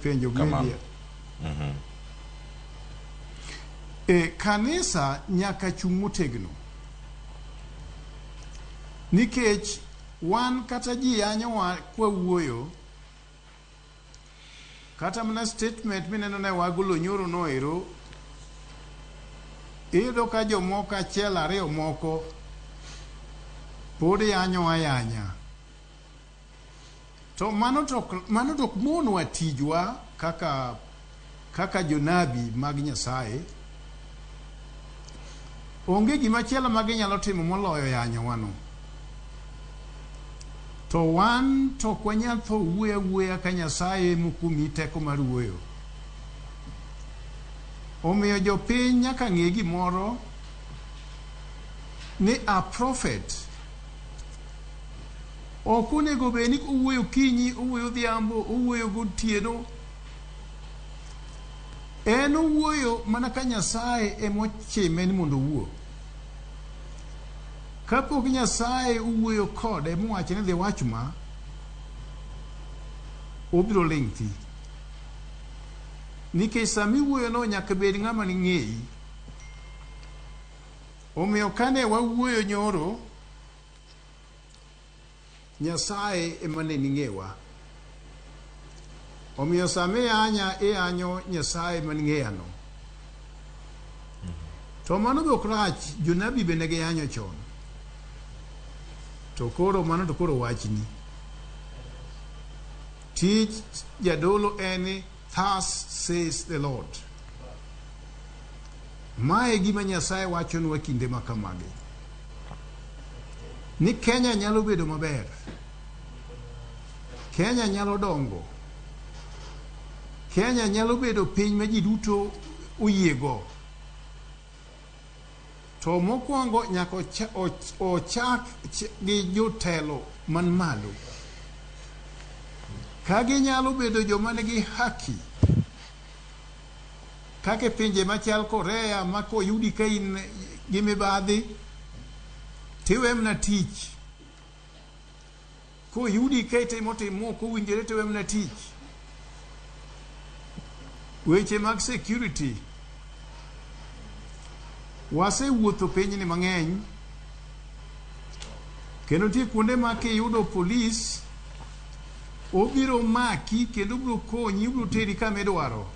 penjo Kamano. media. E, kanisa nyaka chung' motegno. Nikech wan kata ji yanyowa kwawuoyo, kata mana statement mineno ne wagolo nyoro no ero, iyudo ka jomoko achiel ariyo moko pod yanyowa ayanya. To mano to ok monwa tijwa kaka jonabi mag Nyasaye. Onge gima chielo ma ginyalo timo moloyo yanyowano. To wan to ok wanyal tho wuoyo awuoya ka Nyasaye mokuomi teko mar wuoyo. Omiyo jopiny nyaka ng'e gimoro ni a prophet ok onego bed ni owuoyo okinyi, owuoyo odhiambo, owuoyo gotieno. En owuoyo mana ka Nyasaye emochime ni mondo owuo. Kapok Nyasaye owuoyo kode mowacho ni dhi wach ma, obiro ling' thi. Nikech sama iwuoyono nyaka bed ng'ama ng'eyi. Omiyo kane wawuoyo nyoro, Nyasaye ema ne ning'ewa. Omiyo sama iyanya, iyanyo Nyasaye ma ning'eyano. To mano be ok rach, jonabi be ne giyanyo chon. To koro mano to koro wachni. Tij jadolo en ni, thus says the Lord. Mae e gima Nyasaye wachonwa kinde ma kamagi. Ni Kenya nyalo bedo maber. Kenya nyalo dongo. Kenya nyalo bedo piny ma ji duto oyiego. To mokwongo nyaka ochak gi jotelo man malo. Ka ginyalo bedo joma nigi haki, kaka e pinje machal Korea ma koyudi ka in gi mibadhi, tiwe mana tich. Koyudi ka itimo tim mok owinjore tiwe mana tich. Weche mag security. Wasewuotho pinyni mang'eny, kendo nitie kuonde ma kiyudo polis, obiro maki kendo obiro konyi, obiro teri kama idwaro.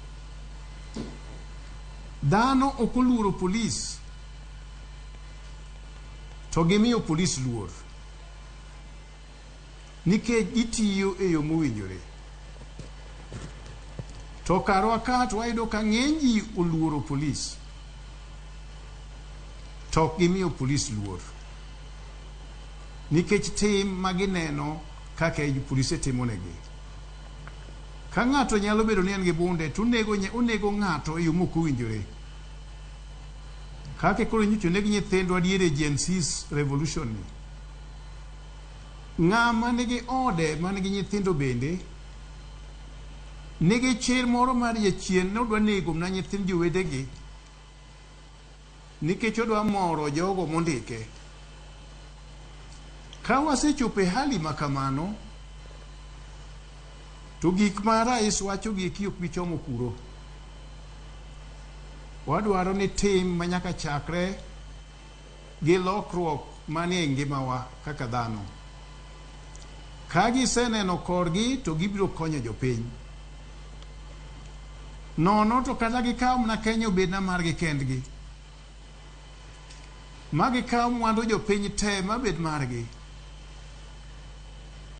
Dhano ok oluoro polis, to gimiyo polis luor nikech gitiyo e yo mowinjore. To karwa ka to wayudo ka ng'eny ji oluoro polis, to ok gimiyo polis luor nikech tim ma gineno kaka polise timonegi. Ka ng'ato nyalo bedo ni en gi bunde to onego ng'ato e yo mok owinjore. Kaka koro nyocha oneg nyithindwa diere Gen Z revolution ni. Ng'ama nigi ode man gi nyithindo bende nigi chir moro mar jachien ne odwa nego mana nyithind jowetegi nikech odwa moro jogo mondike. Ka wasechopo e hali ma kamano, to gik ma rais wacho gi eki ok bi chomo kuro. Wadwaro ni tim ma nyaka chakre gi lokruok manie ngimawa kaka dhano. Ka giseneno korgi to gibiro konyo jopiny. Nono to kata gikaw mana Kenya obedna margi kendgi. Ma gikaw mwandu jopiny te mabed margi.